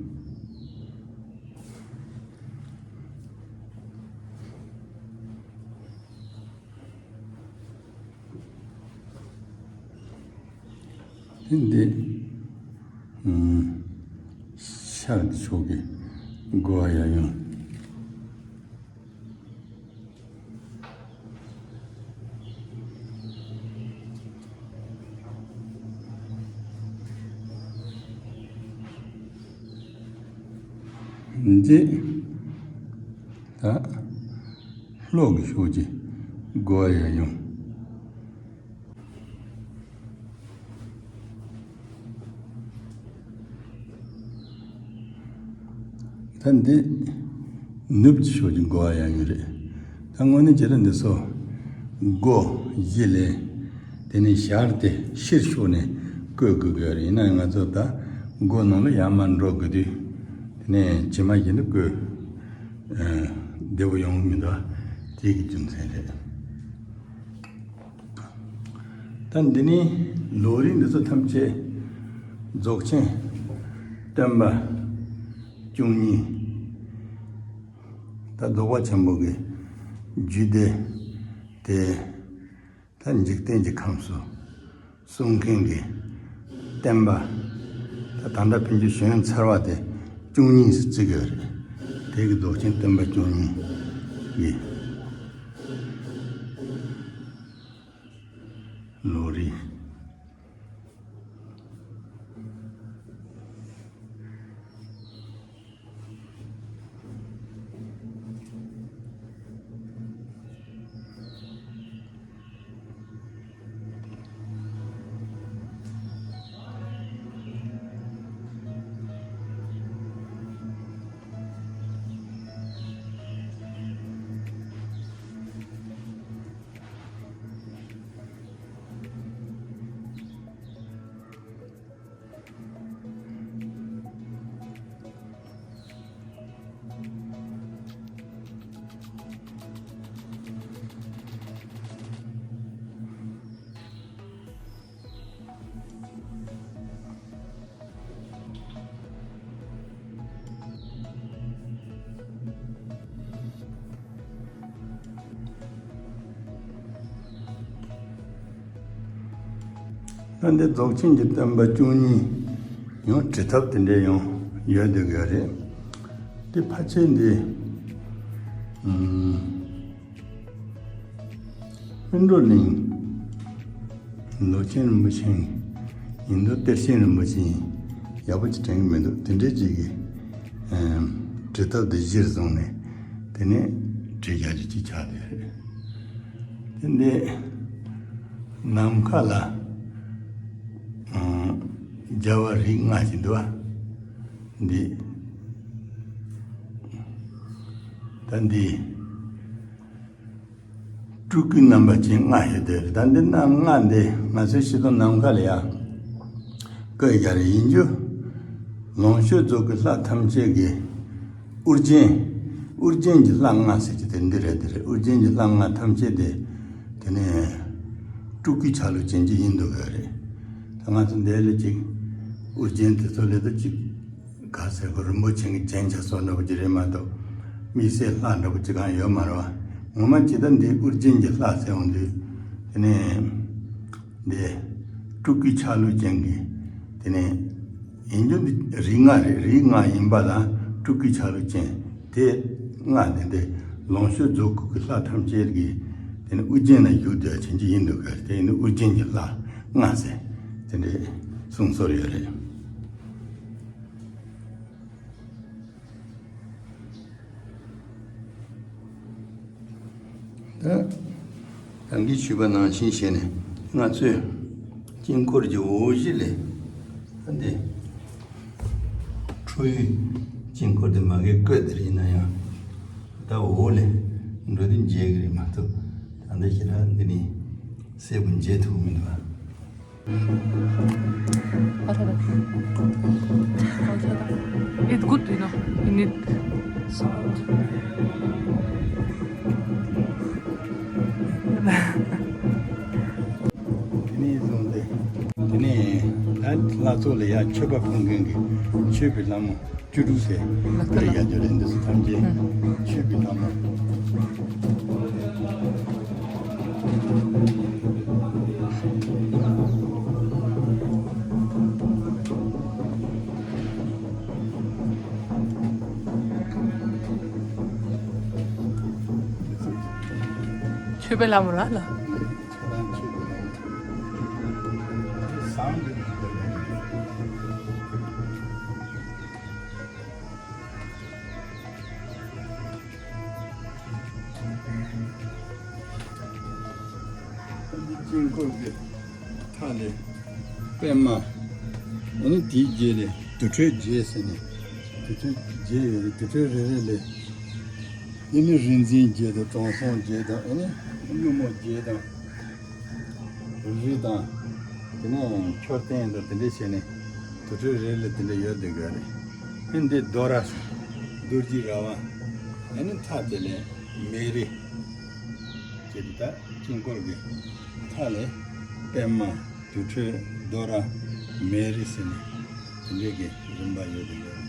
དེ་འདི་ཨུམ། ཤར་ཕྱོགས་ཀྱི་སྒོ་བ་ཡབ་ཡུམ། འདི་ད་ལྷོ་གི་ཕྱོགས་ཀྱི་སྒོ་བ་ཡབ་ཡུམ། ད་འདི་ནུབ་ཀྱི་ཕྱོགས་ཀྱི་སྒོ་བ་ཡབ་ཡུམ་རེད། ད་དངོས་གནས་བྱས་ན་འདི་ཚོ་སྒོ་བཞི་ལས་དེ་ནས་ཞར་དེ་ཕྱིར་ཕྱོགས་ནས་བཀོད་དགོས་ཀྱི་ཡོད་རེད། ཡིན་ན་ང་ཚོ་ད་སྒོ་ནང་ལ་ཡར་མར་འགྲོ་དགོས་དུས་དེ་ནས་ཇི་མ་ཇི་འདྲ་བཀོད་ཨ་བདེ་པོ་ཡོང་གི་མི་འདུག་དེ་གི་རྒྱུ་མཚན་རེད། ད་འདི་ནི་ལོ་རིམ་འདི་ཚོ་ཐམས་ཅད་རྫོགས་ཆེན་སྟོན་པ་བཅུ་གཉིས། ད་རྫོགས་པ་ཆེན་པོ་གི་རྒྱུད་སྡེ་དེ། ད་འཇིག་རྟེན་གྱི་ཁམས་སུ་གསུང་མཁན་གྱི་བསྟན་པ། ད་ད་ལྟ་ཕན་ཆད་བྱོན་ཚར་བ་དེ་བཅུ་གཉིས་སུ་བརྩི་གི་ཡོད་རེད། དེ་གི་རྫོགས་ཆེན་སྟོན་པ་བཅུ་གཉིས་ཀྱི་ལོ་རིམ། ད་འདི་རྫོགས་ཆེན་གྱི་བསྟན་པ་བཅུ་གཉིས་ཡང་བྲི་ཐབས་དེ་འདྲས་ཡང་ཡོད་བསྡད་ཡོད་རེད། དེ་ཕལ་ཆེར་འདི་ཨམ། སྔོན་འགྲོ་གླིང་། མདོ་ཆེན་རིན་པོ་ཆེ། ཡིན་མདོ་གཏེར་ཆེན་རིན་པོ་ཆེ་ཡག་པོ་ཅིག་དྲན་གྱི་མི་འདུག་དེ་འདྲའི་ཅིག་གི་ཨམ། བྲི་ཐབས་དེ་གཞིར་བཟུང་ནས་དེ་ནས་བྲི་རྒྱག་རྒྱུ་ཅིག་ཆགས་བསྡད་རེད། དེ་འདི་ནམ་མཁའ་ལ་ཨམ། རྒྱལ་བ་རིགས་ལྔ་ཞིག་འདུག་བ། འདི་ད་འདི། སྤྲུལ་སྐུའི་རྣམ་པ་ཅན་ལྔ་ཡོད་དེ། ད་འདི་རྣམ་ལྔ་འདི་ང་ཚོའི་སྤྱི་དང་ནམ་མཁའ་ལ་ཡང་བཀོད་ཡ་རེ་ཡིན་རྒྱུ། ལོངས་སྤྱོད་རྫོགས་སྐུའི་ལྷ་ཐམས་ཅད་ཀྱི་དབུ་རྒྱན། དབུ་རྒྱན་གྱི་ལྷ་ལྔ་ཟེར་གྱི་དེ་འདི་རེད། དེ་རེད། དབུ་རྒྱན་གྱི་ལྷ་ལྔ་ཐམས་ཅད་དེ་དེ་ནས་སྤྲུལ་སྐུའི་ཆ་ལུགས་ཅན་གྱི་ཡིན་འདུག་གི་རེད། ད་ང་ཚོ་འདི་ལ་ཅིག་དབུ་རྒྱན་དེ་ཚོ་ལས་ད་ཅིག་ག་ཟེར་གོ། རིན་པོ་ཆེ་གི་རྒྱན་ཆ་བཟོ་འདྲ་པོ་ཅིག་རེད་མ་གཏོགས་དམིགས་བསལ་ལྷ་འདྲ་པོ་ཅིག་གང་ཡོད་མ་རེད་བ། ངོ་མ་ཇི་ལྟར་འདི་དབུ་རྒྱན་གྱི་ལྷ་ཟེར་འོང་དུས་དེ་ནས་འདི་སྤྲུལ་སྐུའི་ཆ་ལུགས་ཅན་གྱི་དེ་ནས་ཡིན་རྒྱུ་འདི་རིགས་ལྔ་རེད། རིགས་ལྔ་ཡིན་པ་ལ་སྤྲུལ་སྐུའི་ཆ་ལུགས་ཅན་དེ་ལྔ་དེ་འདི་ལོངས་སྤྱོད་རྫོགས་སྐུ་གི་ལྷ་ཐམས་ཅད་ཀྱི་དེ་ནས་དབུ་རྒྱན་ན་བཞུགས་བསྡད་ཡ་ཅན་གྱི་ཡིན་འདུག་གི། དེ་ཡིན་དུས་དབུ་རྒྱན་གྱི་ལྷ་ལྔ་ཟེར་དེ་འདྲའི་གསུང་སྲོལ་ཡོད་རེད། ད་ད་གིན་ཞུས་པ་ནང་བཞིན་བྱས་ནས་ང་ཚོས་དཀྱིལ་འཁོར་གྱི་འོག་གཞི་ལས་ད་འདི་ཁྲོ་བོའི་དཀྱིལ་འཁོར་དེ་མ་གིར་བཀོད་དེ་རེད། ཡིན་ན་ཡང་ད་འོག་ལས་འགྲོ་དུས་མཇལ་གི་རེད་མ་གཏོགས་ད་ལྟ་ཞེ་དྲག་འདི་ནས་གསལ་པོ་མཇལ་ཐུབ་མི་འདུག་ཨ། It's good, you know, you need salt. དེ་ནས་བཟུང་སྟེ། དེ་ནས་ད་ལྷ་ཚོགས་ལ་ཡ་མཆོད་པ་ཕུལ་མཁན་གྱི་མཆོད་པའི་ལྷ་མོ། བཅུ་དྲུག་ཟེར། ལག་བསྟར་དེ་ལ་ཡ་འཇོག་རེད། འདི་ཚོ་ཐམས་ཅད་ཨང་། མཆོད་པའི་ལྷ་མོ། མཆོད་པའི་ལྷ་མོ་ར་ལ། ཁྱེད་རང་མཆོད་པའི་ལྷ་མོ། བཟང་གི། དཀྱིལ་འཁོར་གྱི་མཐའ་ལས་པདྨ། ཨ་ནི་དེའི་རྗེས་ལས་དུར་ཁྲོད་བརྒྱད་ཟེར་ནས་དུར་ཁྲོད་བརྒྱད་ཡོད་རེད། དུར་ཁྲོད་རེ་རེ་ལས་ཨ་ནི་རིག་འཛིན་བརྒྱད་དང་དྲང་སྲོང་བརྒྱད་དང་ཨ་ནི་སྙུང་གནས་བརྒྱད་དང་། རི་དང་། དེ་ནས་མཆོད་རྟེན་དང་དེ་འདྲ་བྱས་ནས་དུར་ཁྲོད་རེ་ལ་དེ་འདྲ་ཡོད་བསྡད་ཡོད་རེད། ཨ་འདི་རྡོ་ར་ཟེར། རྡོ་རྗེ་ར་བ། ཨ་ནི་མཐའ་དེ་ལས་མེ་རི། ཅེས་ད་དཀྱིལ་འཁོར་གྱི་མཐའ་ལས་པདྨ། དུར་ཁྲོད། རྡོ་ར། མེ་རི་ཟེར་ནས་དེ་འདྲའི་གི་རིམ་པ་ཡོད་བསྡད་ཡོད་རེད།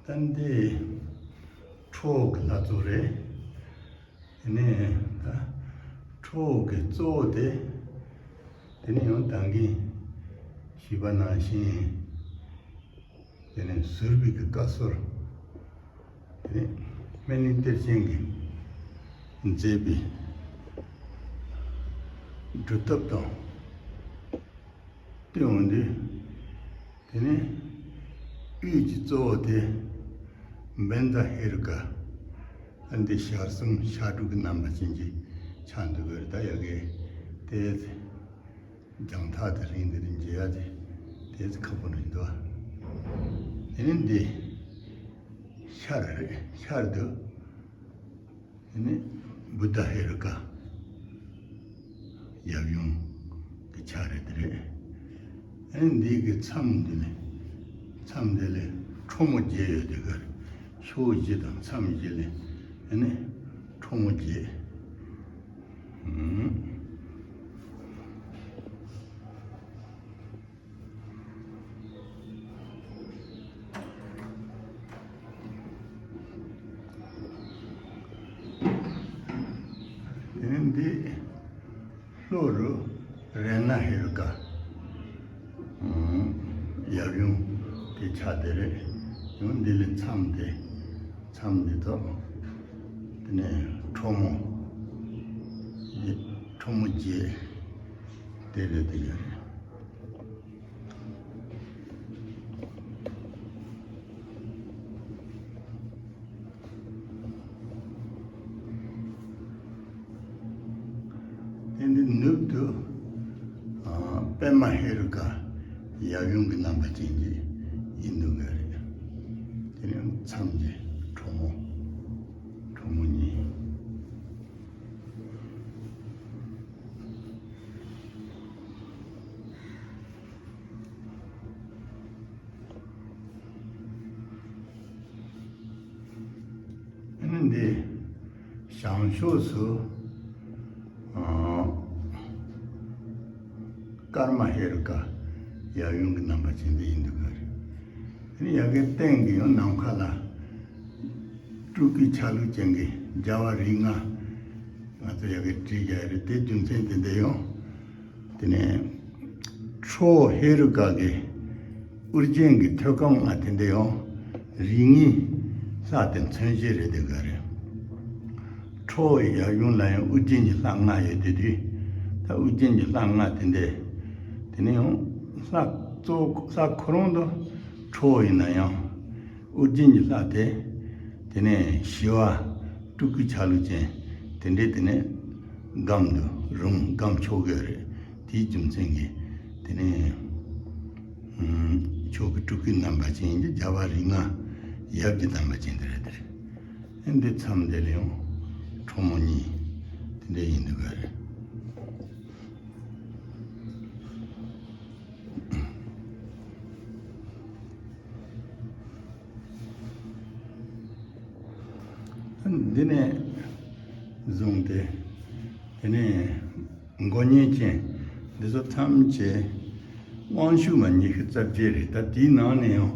ད་འདི་ཁྲོ་བོ་གི་ལྷ་ཚོགས་རེད། དེ་ནས་ད་ཁྲོ་བོ་གི་གཙོ་བོ་དེ། དེ་ནས་ཡང་ད་གིན་ཞུས་པ་ནང་བཞིན། དེ་ནས་ཟུར་པའི་གི་བཀའ་ཟུར། དེ་ནས་སྨན་གླིང་གཏེར་ཆེན་གྱིས་མཛད་པའི་སྒྲུབ་ཐབས་དང་། དེ་འོང་དུས་ དེ་ནས་དབུས་ཀྱི་གཙོ་བོ་དེ་བཛྲ་ཧེ་རུ་ཀ། ཨ་འདི་ཞལ་གསུམ་ཞལ་དྲུག་གི་རྣམ་པ་ཅན་གྱི་ཕྱག་འདུག་གི་རེད། ད་ཡ་གི་དེ་རྒྱང་ཐག་དེ་རིང་འདི་རིང་མཇལ་ཡ་དེ་དེ་ཁག་པོ་རེད་འདུག་དེ་ནས་འདི་ཤར་རེད། ཤར་དུ། དེ་ནས་བུདྡྷ་ཧེ་རུ་ཀ། ཡབ་ཡུམ་གྱི་ཕྱག་རེད་དེ་རེད། ཨ་ནི་འདི་གི་མཚམས་འདི་ནས་མཚམས་འདི་ལས་ཁྲོ་མོ་བརྒྱད་ཡོད་དེ་གར། ཕྱོགས་བཞི་དང་མཚམས་བཞི་ལས་ཨ་ནི་ཁྲོ་མོ་བརྒྱད། ཨུམ། དེ་ནས་འདི་ལྷོ་རུ་རཏྣ་ཧེ་རུ་ཀ། ཨུམ། ཡབ་ཡུམ་གྱི་ཕྱག་དེ་རེད། ཡང་འདི་ལས་མཚམས་དེ། མཚམས་འདི་དག་དེ་ནས་ཁྲོ་མོ། ཁྲོ་མོ་བརྒྱད་དེ་རེད་དེ་ཡོད་རེད། དེ་འདི་ནུབ་ཏུ་ཨ་པདྨ་ཧེ་རུ་ཀ། ཡབ་ཡུམ་གྱི་རྣམ་པ་ཅན་གྱི་ཡིན་འདུག་ག་རེད། དེ་ནས་མཚམས་ཀྱི་ཁྲོ་མོ། ཁྲོ་མོ་གཉིས། ཨ་ནི་འདི་བྱང་ཕྱོགས་སུ་ཨ་ཀརྨ་ཧེ་རུ་ཀ། ཡབ་ཡུམ་གྱི་རྣམ་པ་ཅན་འདི་ཡིན་འདུག་ག་རེད། ཨ་ནི་ཡ་གི་སྟེང་གི་ཡང་ནམ་མཁའ་ལ་སྤྲུལ་སྐུའི་ཆ་ལུགས་ཅན་གྱི་རྒྱལ་བ་རིགས་ལྔ་ང་ཚོ་ཡ་གི་བྲིས་བཞག་རེད། དེ་རྒྱུ་མཚན་དེ་འདི་ཡང་། དེ་ནས་ཁྲོ་བོ་ཧེ་རུ་ཀ་གི་དབུ་རྒྱན་གྱི་ཐོད་སྐམ་ལྔ་དེ་འདི་ཡང་རིགས་ལྔའི་ལྷ་དེ་མཚོན་བྱེད་རེད་དེ་ག་རེད། ཁྲོ་བོ་ཡབ་ཡུམ་ལ་ཡང་དབུ་རྒྱན་གྱི་ལྷ་ལྔ་ཡོད་དེ་དུས། ད་དབུ་རྒྱན་གྱི་ལྷ་ལྔ་དེ་འདི། དེ་ནས་ཡང་ལྷ་གཙོ་བོ་ལྷ་ཁོ་རང་དུ་ཁྲོ་བོ་ཡིན་ན་ཡང་། དབུ་རྒྱན་གྱི་ལྷ་དེ། དེ་ནས་ཞི་བ་སྤྲུལ་སྐུའི་ཆ་ལུགས་ཅན་དེ་འདྲས་དེ་ནས་སྒམ་དུ་རུང་སྒམ་ཆོག་གི་རེད། དེའི་རྒྱུ་མཚན་གྱིས་དེ་ནས་ཨུམ་མཆོག་གི་སྤྲུལ་སྐུའི་རྣམ་པ་ཅན་གྱི་རྒྱལ་བ་རིགས་ལྔ་ཡབ་ཀྱི་རྣམ་པ་ཅན་དེ་རེད་དེ་རེད། ཨེ་འདི་མཚམས་འདི་ལ་ཡང་ཁྲོ་མོ་གཉིས་དེ་འདྲས་ཡིན་འདུག་ག་རེད། འདི་ནས་བཟུང་སྟེ། དེ་ནས་མགོ་བརྙན་ཅན་འདི་ཚོ་ཐམས་ཅད་དབང་ཕྱུག་མ་ཉི་ཤུ་རྩ་བརྒྱད་རེད། ད་དེའི་ནང་ནས་ཡང་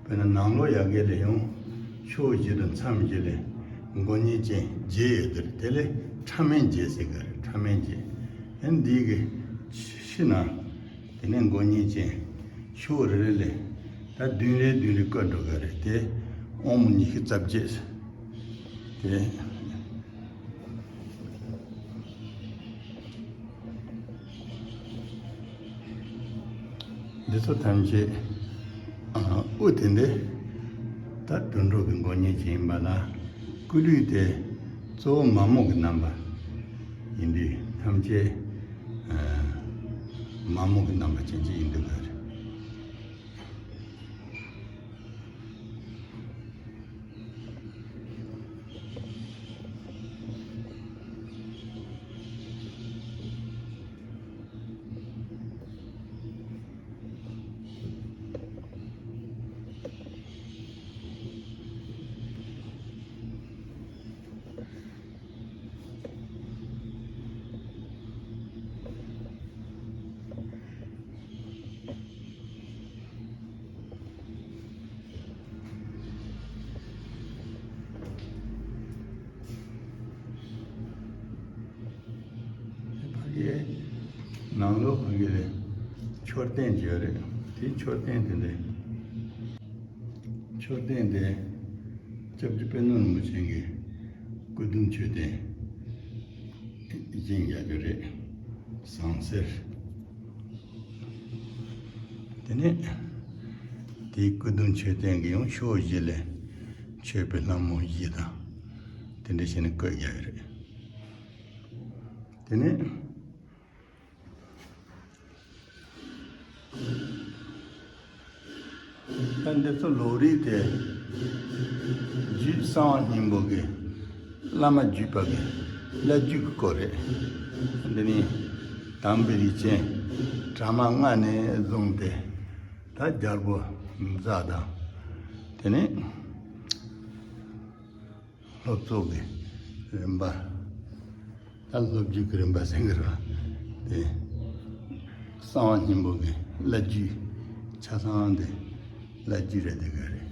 དཔེར་ན་ནང་ལོགས་ཡ་གི་ལ་ཡང་ཕྱོགས་བཞི་དང་མཚམས་བཞི་ལས་མགོ་བརྙན་ཅན་བརྒྱད་ཡོད་དེ་རེད། དེ་ལས་ཕྲ་མེན་བརྒྱད་ཟེར་གི་རེད། ཕྲ་མེན་བརྒྱད། ཨ་འདི་གི་ཕྱི་ན། དེ་ནས་མགོ་བརྙན་ཅན་ཕྱོགས་རེ་རེ་ལས་ད་བདུན་རེ་བདུན་རེ་བཀོད་འགྲོ་གི་རེད་དེ། དབང་མོ་ཉི་ཤུ་རྩ་བརྒྱད། དེ་འདི་ཚོ་ཐམས་ཅད་ཨ་དབུ་དེ་འདི་ད་དུད་འགྲོ་གི་མགོ་བརྙན་ཅན་ཡིན་པ་ལ། སྐུ་ལུས་དེ་གཙོ་བོ་མ་མོ་གི་རྣམ་པ་ཡིན་དུས་ཐམས་ཅད་ཨ་མ་མོ་གི་རྣམ་པ་ཅན་གྱི་ཡིན་འདུག་ག་རེད། ཕ་གིའི་ནང་ལོགས་ཕ་གི་ལ་མཆོད་རྟེན་ཅིག་ཡོད་རེད། དེའི་མཆོད་རྟེན་དེ་འདྲ། མཆོད་རྟེན་དེ་སྐྱབས་རྗེ་དཔལ་ལྡན་རིན་པོ་ཆེ་གི་སྐུ་གདུང་མཆོད་རྟེན་བཞེངས་ཡག་གི་རེད། ཟངས་གསེར། དེ་ནས་ དེའི་སྐུ་གདུང་མཆོད་རྟེན་གྱི་ཡང་ཕྱོགས་བཞི་ལས་མཆོད་པའི་ལྷ་མོ་བཞི་དང་། དེ་འདྲ་བྱས་ནས་བཀོད་རྒྱག་ཡོད་རེད། དེ་ནས། ད་འདི་ཚོ་ལོ་རིས་དེ་རྒྱུད་གསང་བ་སྙིང་པོ་གི་བླ་མ་བརྒྱུད་པ་གི་བླ་བརྒྱུད་ཀྱི་སྐོར་རེད། འདི་ནི་དམ་པའི་རིགས་ཅན་གྲངས་མང་ལྔ་ནས་བཟུང་སྟེ་ད་རྒྱལ་པོ་ཛ་དང་། དེ་ནས། སློབ་ཚོགས་ཀྱི་རིམ་པ། ད་སློབ་བརྒྱུད་ཀྱི་རིམ་པ་ཟེར་གྱི་རེད་པ། དེ་གསང་བ་སྙིང་པོ་གི་བླ་བརྒྱུད་ཆ་ཚང་དེ་བླ་བརྒྱུད་རེད། དེ་ག་རེད།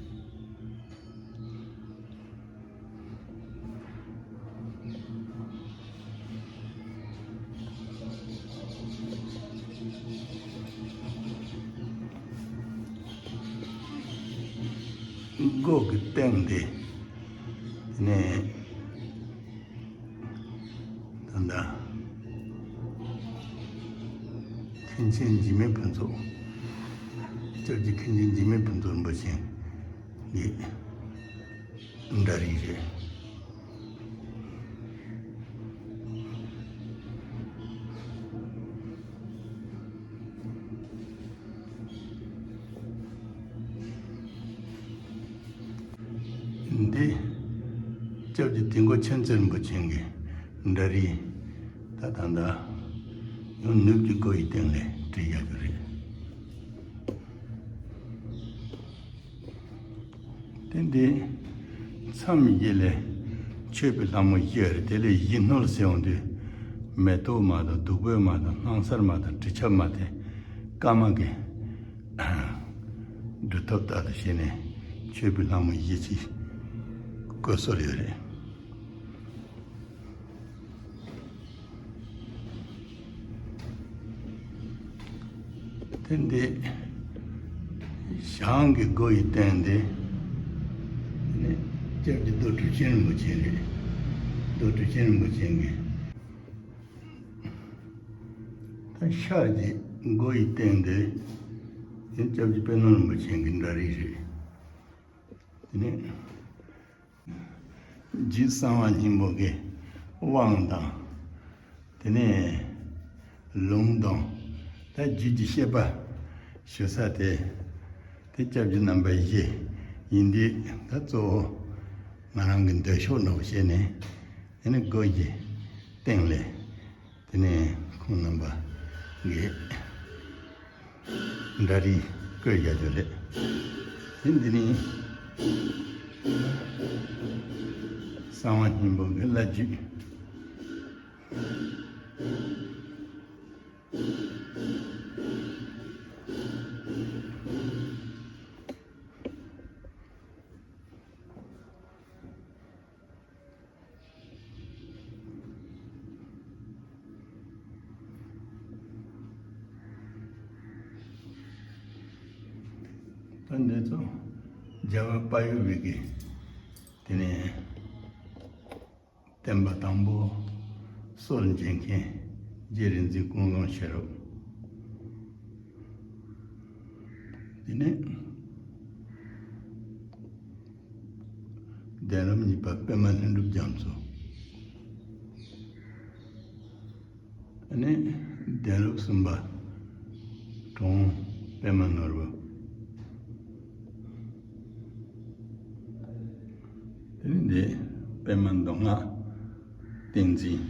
སྒོ་གི་སྟེང་དེ་ནས་ད་ལྟ་མཁན་ཆེན་འཇིགས་མེད་ཕུན་ཚོགས། སྐྱབས་རྗེ་མཁན་ཆེན་འཇིགས་མེད་ཕུན་ཚོགས་རིན་པོ་ཆེ་གི་འདྲ་རིས་རེད། འདི་སྐྱབས་རྗེ་དིལ་མགོ་མཁྱེན་བརྩེ་རིན་པོ་ཆེ་གི་འདྲ་རིས། ད་ད་ལྟ་ཡང་ནུབ་ཀྱི་སྒོ་ཡི་སྟེང་ལས་བྲིས་ཡག་གི་རེད། དེ་འདི་མཚམས་བཞི་ལས་མཆོད་པའི་ལྷ་མོ་བཞི་རེད། དེ་ལས་བཞི་སྣོད་ཟེར་ཡོང་དུས་མེ་ཏོག་མ་དང་བདུག་སྤོས་མ་དང་སྣང་གསལ་མ་དང་དྲི་ཆབ་མ་དེ་བཀའ་མ་གི་སྒྲུབ་ཐབས་ལྟར་དུ་བྱས་ནས་མཆོད་པའི་ལྷ་མོ་བཞི་ཅིག་བཀོད་སྲོལ་ཡོད་རེད། དེ་འདི་ཞང་གི་སྒོ་ཡི་སྟེང་དེ་ནི་སྐྱབས་རྗེ་རྡོ་གྲུབ་ཆེན་རིན་པོ་ཆེ་རེད། རྡོ་གྲུབ་ཆེན་རིན་པོ་ཆེ་གི། ད་ཤར་གྱི་སྒོ་ཡི་སྟེང་དེ་ནི་སྐྱབས་རྗེ་དཔལ་ནོར་རིན་པོ་ཆེ་གི་འདྲ་རིས་རེད། དེ་ནས། རྒྱུད་གསང་བ་སྙིང་པོ་གི་དབང་དང་། དེ་ནས་ལུང་དང་། ད་རྒྱུད་ཀྱི་བཤད་པ་ཞུ་ས་དེ། དེ་སྐྱབས་རྗེ་རྣམ་པ་བཞི་ཡིན་དུས། ད་གཙོ་བོ་ང་རང་གི་འདོད་ཕྱོགས་འདྲ་བོ་བྱས་ནས། དེ་ནས་སྒོ་གི་སྟེང་ལས། དེ་ནས་ཁོང་རྣམ་པ་གི་འདྲ་རིས་བཀོད་རྒྱག་རྒྱུ་རེད། དེ་འདི་ནི་གསང་བ་སྙིང་པོ་གི་བླ་བརྒྱུད། ད་འདི་ཚོ་རྒྱལ་བ་དཔལ་ཡུལ་བི་གི་དེ་ནས་བསྟན་པ་དང་པོ་སྲོལ་འབྱེད་མཁན་རྗེ་རིག་འཛིན་ཀུན་བཟང་ཤེས་རབ། དེ་ནས་གདན་རབས་གཉིས་པ་པད་མ་ལྷུན་གྲུབ་རྒྱ་མཚོ། ཨ་ནི་གདན་རབས་གསུམ་པ་གྲོང་པད་མ་ནོར་བུ། དེ་ནས་འདི་པད་མ་མདོ་སྔགས་བསྟན་འཛིན།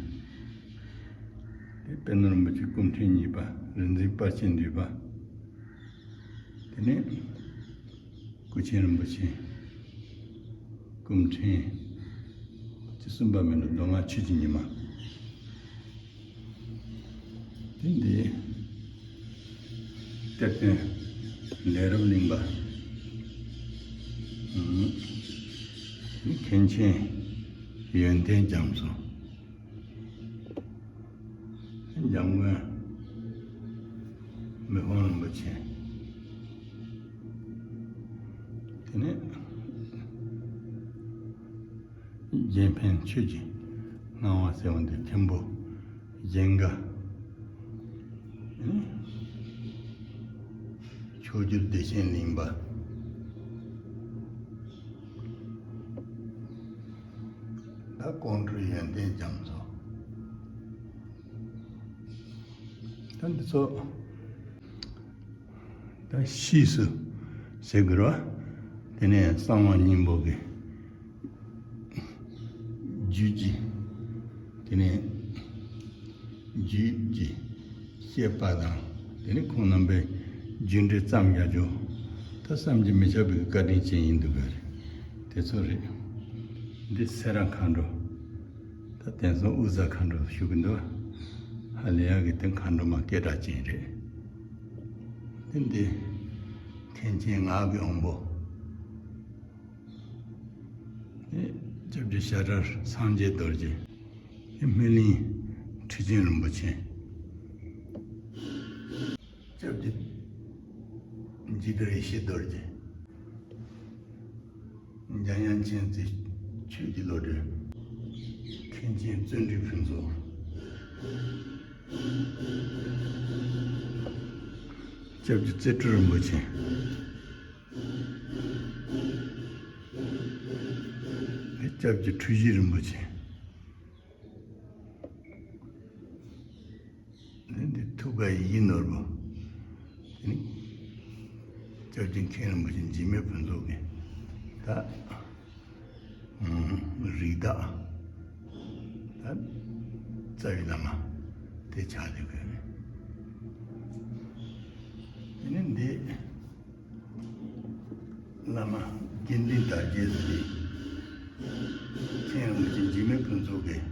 དེ་པད་ནོར་རིན་པོ་ཆེ་སྐུ་ཕྲེང་གཉིས་པ་རིག་འཛིན་དཔལ་ཆེན་འདུས་པ། དེ་ནས་སྐུ་ཆེན་རིན་པོ་ཆེ་སྐུ་ཕྲེང་བཅུ་གསུམ་པ་མིན་འགྲོ། མདོ་སྔགས་ཆོས་ཀྱི་ཉི་མ། དེ་འདི་གཏེར་སྟོན་ལས་རབ་གླིང་པ། ཨུམ། མཁན་ཆེན་ཡོན་ཏན་རྒྱ་མཚོ། འཇམ་མགོན་མི་ཕམ་རིན་པོ་ཆེ། དེ་ནས་རྒྱལ་ཕན་ཆོས་ཀྱི་སྣང་བ་ཟེར་བ་འདི་མཁན་པོ་རྒྱན་དགའ། ཨེ། མཆོག་གྱུར་བདེ་ཆེན་གླིང་པ། ད་ཀོང་སྤྲུལ་ཡོན་ཏན་རྒྱ་མཚོ། ད་འདི་ཚོ་ད་ཕྱིས་སུ་ཟེར་དགོས་རེད་བ། དེ་ནས་གསང་བ་སྙིང་པོ་གི་རྒྱུད་ཀྱི། དེ་ནས་རྒྱུད་ཀྱི་བཤད་པ་དང་། དེ་ནས་ཁོང་རྣམ་པའི་རྒྱུད་འགྲེལ་བརྩམས་ཡ་ཅོ། ད་བསམ་གྱིས་མི་ཁྱབ་པའི་བཀའ་དྲིན་ཅན་ཡིན་འདུག་ག་རེད། དེ་ཚོ་རེད། འདི་སེ་ར་མཁའ་འགྲོ། ད་དེང་སང་དབུ་ཟ་མཁའ་འགྲོ་ཞུ་གི་འདུག་ཧ་ལས་ཡག་གི་དེ་མཁའ་འགྲོ་མ་སྐད་གྲགས་ཅན་རེད། དེ་འདི་མཁན་ཆེན་ངག་གི་དབང་པོ། དེ་སྐྱབས་རྗེ་ཤ་ཁྲག་སངས་རྒྱས་རྡོ་རྗེ། དེ་སྨིན་གླིང་ཁྲི་ཆེན་རིན་པོ་ཆེ། སྐྱབས་རྗེ་འཇིགས་བྲལ་ཡེ་ཤེས་རྡོ་རྗེ། འཇམ་དབྱངས་མཁྱེན་བརྩེ་ཆོས་ཀྱི་བློ་གྲོས། མཁན་ཆེན་བརྩོན་འགྲུས་ཕུན་ཚོགས། སྐྱབས་རྗེ་རྩེ་སྤྲུལ་རིན་པོ་ཆེ། སྐྱབས་རྗེ་འཁྲུལ་ཞིག་རིན་པོ་ཆེ། འདི་འདི་ཐུགས་ཀ་ཡིད་ནོར་བུ། དེ་ནི་སྐྱབས་རྗེ་མཁན་རིན་པོ་ཆེ་འཇིགས་མེད་ཕུན་ཚོགས་ཀྱི་ད་རིགས་བདག་ད་རྩ་བའི་བླ་མ་དེ་ཆགས་ཡོད་པས། དེ་ནི་འདི། བླ་མ་དགེ་འདུན་དར་རྒྱས་ཟེར་ཏེ། མཁན་རིན་པོ་ཆེ་འཇིགས་མེད་ཕུན་ཚོགས་ཀྱིས་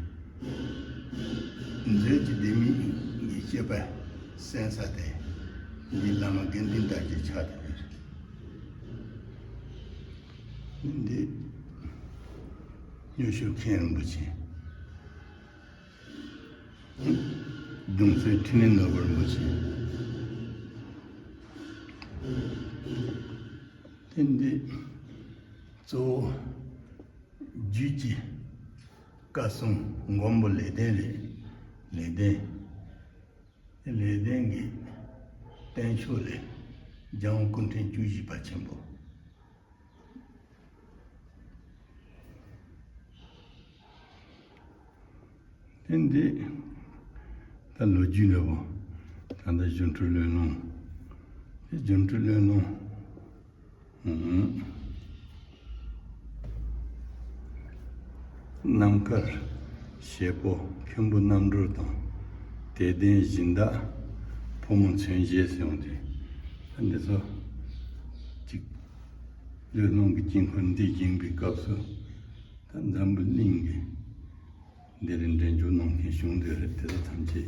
མཛོད་ཀྱི་ལྡེ་མིག་གི་བཤད་པ་གསན་ས་དེ། འདི་བླ་མ་དགེ་འདུན་དར་རྒྱས་ཆགས་ཏེ་རེད། འདི་སྨྱོ་ཤུལ་མཁན་རིན་པོ་ཆེ། གདུང་སྲས་འཕྲིན་ལས་ནོར་བུ་རིན་པོ་ཆེ། དེ་འདི་གཙོ་བོ་རྒྱུད་ཀྱི་བཀའ་སྲུང་མགོན་པོ་ལེགས་ལྡན་རེད། ལེགས་ལྡན། དེ་ལེགས་ལྡན་གྱི་བསྟན་ཕྱོགས་ལས་རྒྱལ་དབང་སྐུ་ཕྲེང་བཅུ་བཞི་པ་ཆེན་པོ། དེ་འདི་ད་ལོ་རྒྱུས་འདྲ་བོ། ད་ལྟ་སྒྱུ་འཕྲུལ་བློན་སློང་། དེ་སྒྱུ་འཕྲུལ་བློན་སློང་། ཨང་། རྣམ་དཀར་ཞེ་པོ་མཁན་པོ་རྣམ་གྲོལ་དང་། དད་ལྡན་སྦྱིན་བདག་ཕོ་མོ་མཚོན་བྱེད་ཟེར་ཡོང་དུས། ད་འདི་ཚོ་གཅིག་བློན་སློང་གི་དཀྱིལ་འཁོར་འདི་བཞེངས་པའི་སྐབས་སུ། ད་འཛམ་བུ་གླིང་གི་འདི་ལ་འདྲེན་འཇུག་གནང་མཁན་བྱུང་འདུག་རེད། དེ་ཚོ་ཐམས་ཅད་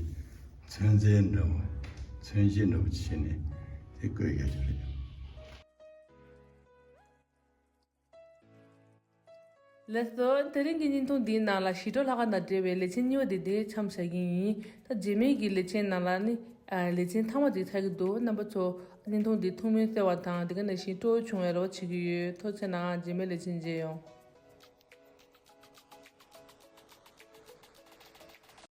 མཚོན་རྫས་འདྲ་བོ། མཚོན་བྱེད་འདྲ་བོ་ཅིག་བྱས་ནས་དེ་བཀོད་ཡོད་རེད། ལགས་སོ། དེ་རིང་གི་བརྙན་ཐུང་འདིའི་ནང་ལ་ཞི་ཁྲོ་ལྷ་ཁང་དང་འབྲེལ་བའི་ལེ་ཚན་གཉིས་པ་དེ་འདིར་མཚམས་བཞག་གི་ཡིན། ད་རྗེས་མའི་གི་ལེ་ཚན་ནང་ལ་ནི། ཨ། ལེ་ཚན་ཐ་མ་དེ་ཚར་གྱི་འདུག་རྣམ་པ་ཚོ་བརྙན་ཐུང་འདི་ཐུགས་སྨོན་གསོས་པ་དང་། དེ་ག་ནང་བཞིན་སྤྲོ་བོ་བྱུང་བའི་རེ་བ་བྱེད་ཀྱི་ཡོད། ཐུགས་རྗེ་གནང་། རྗེས་མའི་ལེ་ཚན་མཇལ་ཡོང་།